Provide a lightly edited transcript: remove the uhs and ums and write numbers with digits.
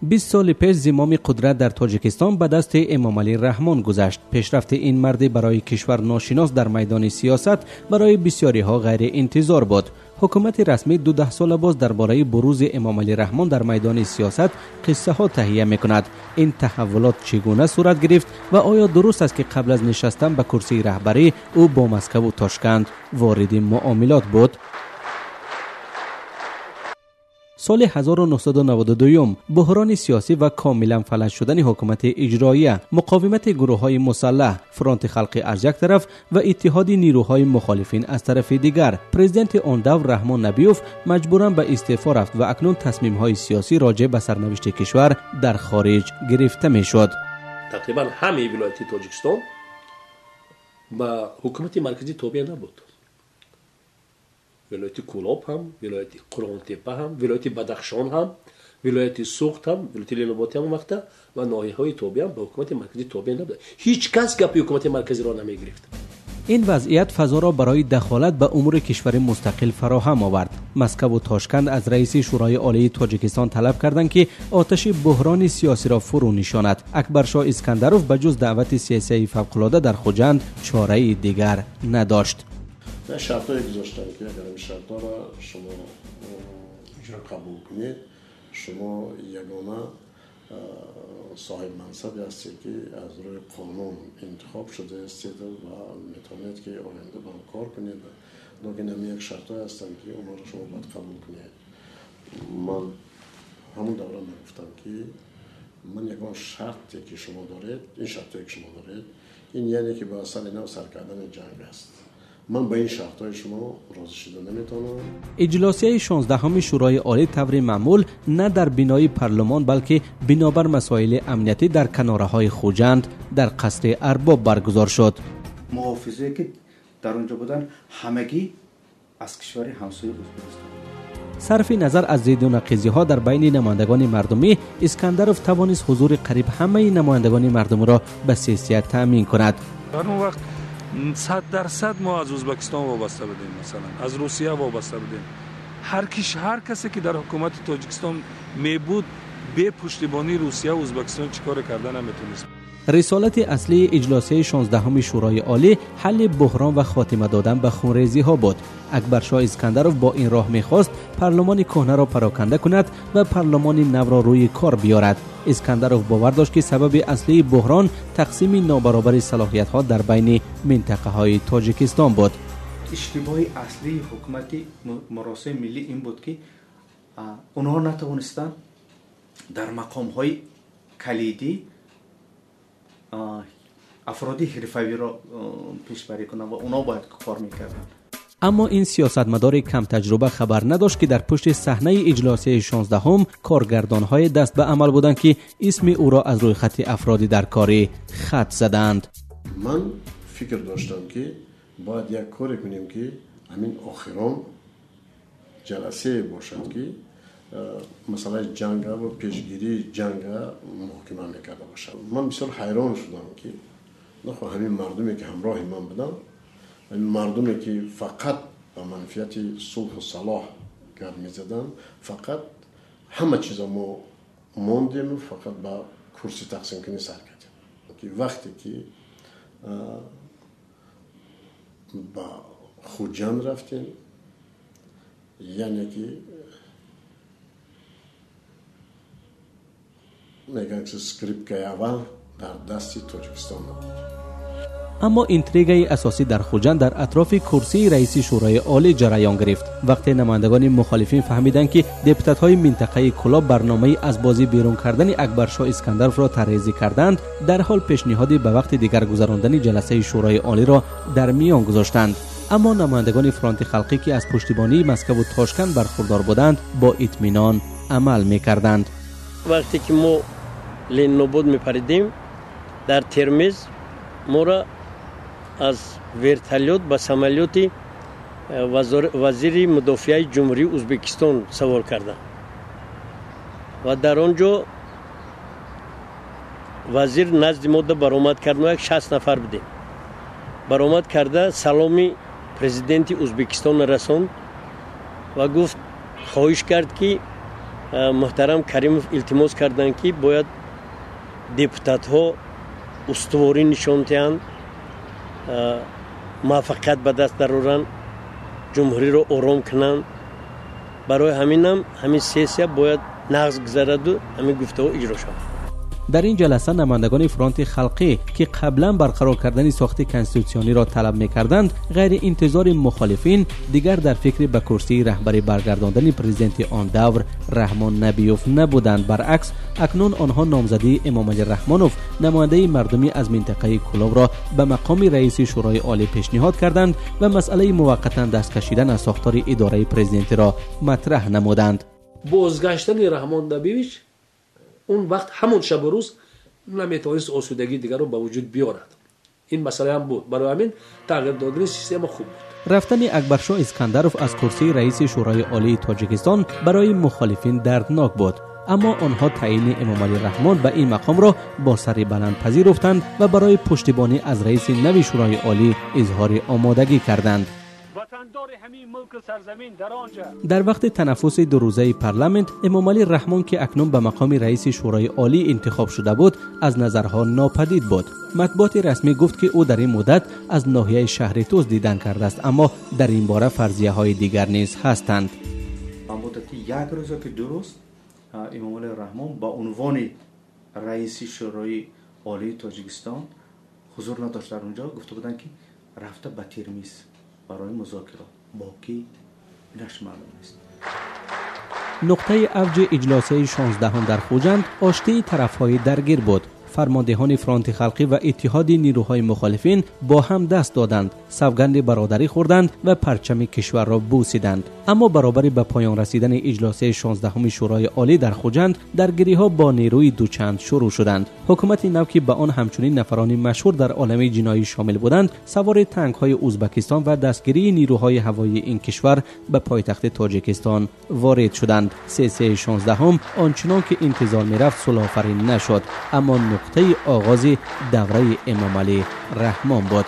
20 соли пеш зимоми қудрат дар Тоҷикистон ба дасти Эмомалӣ Раҳмон гузашт. Пешрафти ин марди барои кишвар ношинос дар майдони сиёсат барои бисёриҳо ғайриинтизор буд. Ҳукумати расмӣ 12 сола боз дар бораи бурузи Эмомалӣ Раҳмон дар майдони сиёсат қиссаҳо таҳия мекунад. Ин таҳаввулот чӣ гуна сурат гирифт ва оё дуруст аст, ки қабл аз нишастан ба курсии раҳбарӣ ӯ бо Москаву Тошканд вориди муомилот буд? Соли 1992 буҳрони сиёсӣ ва комилан фалаҷ шудани ҳукумати иҷроия, муқовимати гурӯҳҳои мусаллаҳ, фронти халқӣ аз як тараф ва иттиҳоди нирӯҳои мухолифин аз тарафи дигар. Президенти он давр Раҳмон Набиёв маҷбуран ба истеъфо рафт ва акнун тасмимҳои сиёсӣ роҷеъ ба сарнавишти кишвар дар хориҷ гирифта мешуд. Тақрибан ҳамаи вилояти Тоҷикистон ба ҳукумати марказӣ тобеъ набуд. Вилояти Кӯлоб ҳам, вилояти Қурғонтеппа ҳам, вилояти Бадахшон ҳам, вилояти Суғд ҳам, вилояти Леноботӣ ҳам вақта ва ноҳияҳои тобеъ ҳам ба ҳукумати марказӣ тобеъ набуд. Ҳеҷ кас гапи ҳукумати марказиро намегирифт. Ин вазъият фазоро барои дахолат ба умури кишвари мустақил фароҳам овард. Москаву Тошканд аз раиси Шӯрои Олии Тоҷикистон талаб карданд, ки оташи буҳрони сиёсиро фурӯ нишонад. Акбаршоҳ Искандаров ба ҷуз даъвати сессияи фавқулода дар Хуҷанд чораи дигар надошт. Шартҳое гузоштанд, ки агар ин шартҳоро шумо қабул кунед, шумо ягона соҳибмансабе ҳастед, ки аз рӯи қонун интихоб шуда ҳастед ва метавонед, ки оянда ба ҳам кор кунед, лекин ҳамин як шартҳое ҳастанд, ки онҳоро шумо бояд қабул кунед. Ман ҳамон давра мегуфтам, ки ман ягон шарте ки шумо доред, ин шартҳое ки шумо доред, ин яъне ки ба сари нав сар кардани ҷанг аст. Ман ба ин шартҳои шумо розӣ шуда наметавонам. Иҷлосияи 16-ҳуми Шӯрои Олӣ таври маъмул на дар бинои парлумон, балки бинобар масоили амниятӣ дар канораҳои Хуҷанд дар қасри Арбоб баргузор шуд. Муҳофизое ки дар он ҷо буданд, ҳамагӣ аз кишвари ҳамсояи Ӯзбекистон. Сарфи назар аз зидду нақизиҳо дар байни намояндагони мардумӣ, Искандаров тавонист ҳузури қариб ҳамаи намояндагони мардумиро ба сессия таъмин кунад. Дар он вақт 100% мо аз Ӯзбекистон вобаста будем, масалан аз Русия вобаста будем. Ҳар касе ки дар ҳукумати Тоҷикистон мебуд, бе пуштибонии Русия ва Ӯзбекистон чӣ коре карда наметавонист. Рисолати аслии иҷлосияи 16-ҳуми Шӯрои Олӣ ҳалли буҳрон ва хотима додан ба хунрезиҳо буд. Акбаршоҳ Искандаров бо ин роҳ мехост парлумони кӯҳнаро пароканда кунад ва парлумони навро рӯи кор биёрад. Искандаров бовар дошт, ки сабаби аслии буҳрон тақсими нобаробари салоҳиятҳо дар байни минтақаҳои Тоҷикистон буд. Иштибоҳи аслии ҳукумати муросаи миллӣ ин буд, ки онҳо натавонистанд дар мақомҳои калидӣ афроди ҳирфавиро пешбарӣ кунанд ва онҳо бояд кор мекарданд. Аммо ин сиёсатмадори камтаҷруба хабар надошт, ки дар пушти саҳнаи иҷлосияи 16-ҳум коргардонҳое даст ба амал буданд, ки исми ӯро аз рӯйхати афроди даркорӣ хат задаанд. Ман фикр доштам, ки бояд як коре кунем, ки ҳамин охирон ҷаласае бошад, ки масъалаи ҷанга ва пешгирии ҷанга муҳокима мекарда бошад. Ман бисёр ҳайрон шудам, ки нахо ҳамин мардуме ки ҳамроҳи ман буданд, ҳамин мардуме ки фақат ба манфиати сулҳу салоҳ гап мезаданд, фақат ҳама чизо мо мондему фақат ба курси тақсимкунӣ сар кардем. Ки вақте ки ба Хуҷанд рафтем, яъне ки мегӯянд, ки скрипкаи аввал дар дасти Тоҷикистон набуд. Аммо интригаи асосӣ дар Хуҷанд дар атрофи курсии раиси Шӯрои Олӣ ҷараён гирифт. Вақте намояндагони мухолифин фаҳмиданд, ки депутатҳои минтақаи Кӯлоб барномаи аз бозӣ берун кардани Акбаршоҳ Искандаровро тарҳрезӣ карданд, дарҳол пешниҳоди ба вақти дигар гузарондани ҷаласаи Шӯрои Олиро дар миён гузоштанд. Аммо намояндагони фронти халқӣ, ки аз пуштибонии Москаву Тошканд бархурдор буданд, бо итминон амал мекарданд. Вақте ки мо Ленинобод мепаридем, дар Термез моро аз вертолёт ба самолёти вазири мудофиаи Ҷумҳурии Ӯзбекистон савор карданд ва дар он ҷо вазир назди мо баромад кард. Мо як 60 нафар будем. Баромад карда саломи президенти Ӯзбекистонро расонд ва гуфт, хоҳиш кард, ки Муҳтарам Каримов илтимос карданд, ки бояд депутатҳо устуворӣ нишон диҳанд, муваффақият ба даст дароранд, ҷумҳуриро ором кунанд. Барои ҳаминам ҳамин сессия бояд нағз гузараду ҳамин гуфтаҳо иҷро шавад. Дар ин ҷаласа намояндагони фронти халқӣ, ки қаблан барқарор кардани сохти конститутсиониро талаб мекарданд, ғайри интизори мухолифин дигар дар фикри ба курсии раҳбарӣ баргардондани президенти он давр Раҳмон Набиёв набуданд. Баръакс, акнун онҳо номзадии Эмомалӣ Раҳмонов, намояндаи мардумӣ аз минтақаи Кӯлобро ба мақоми раиси Шӯрои Олӣ пешниҳод карданд ва масъалаи муваққатан даст кашидан аз сохтори идораи президентиро матраҳ намуданд. Бозгаштани Раҳмон Набиевич он вақт ҳамон шабу рӯз наметавонист осудагии дигарро ба вуҷуд биёрад. Ин масъалаам буд. Барои ҳамин тағйир додани система хуб буд. Рафтани Акбаршоҳ Искандаров аз курсии раиси Шӯрои Олии Тоҷикистон барои мухолифин дарднок буд, аммо онҳо таъйини Эмомалӣ Раҳмон ба ин мақомро бо сари баланд пазируфтанд ва барои пуштибонӣ аз раиси нави Шӯрои Олӣ изҳори омодагӣ карданд. Дар вақти танаффуси дурӯзаи парламент Эмомалӣ Раҳмон, ки акнун ба мақоми раиси Шӯрои Олӣ интихоб шуда буд, аз назарҳо нопадид буд. Матбуоти расмӣ гуфт, ки ӯ дар ин муддат аз ноҳияи шаҳри Тӯс дидан кардааст, аммо дар ин бора фарзияҳои дигар низ ҳастанд. Ба муддати як рӯзо ки ду рӯз Эмомалӣ Раҳмон ба унвони раиси Шӯрои Олии Тоҷикистон ҳузур надошт дар онҷо. Гуфта буданд, ки рафта ба Термиз барои музокирот, бо кӣ инаш маълум нест. Нуқтаи авҷи иҷлосияи 16-ҳум дар Хуҷанд оштии тарафҳои даргир буд. Фармондеҳони фронти халқӣ ва иттиҳоди нирӯҳои мухолифин бо ҳам даст доданд, савганди бародарӣ хӯрданд ва парчами кишварро бӯсиданд. Аммо баробари ба поён расидани иҷлосияи 16-ҳуми Шӯрои Олӣ дар Хуҷанд даргириҳо бо нерӯи дучанд шурӯъ шуданд. Ҳукумати нав, ки ба он ҳамчунин нафарони машҳур дар олами ҷиноӣ шомил буданд, савори танкҳои Ӯзбекистон ва дастгирии нирӯҳои ҳавоии ин кишвар ба пойтахти Тоҷикистон ворид шуданд. Сессияи 16-ҳум ончунон ки интизор мерафт сулҳофарин нашуд, аммо нуқтаи оғози давраи Эмомалӣ Раҳмон буд.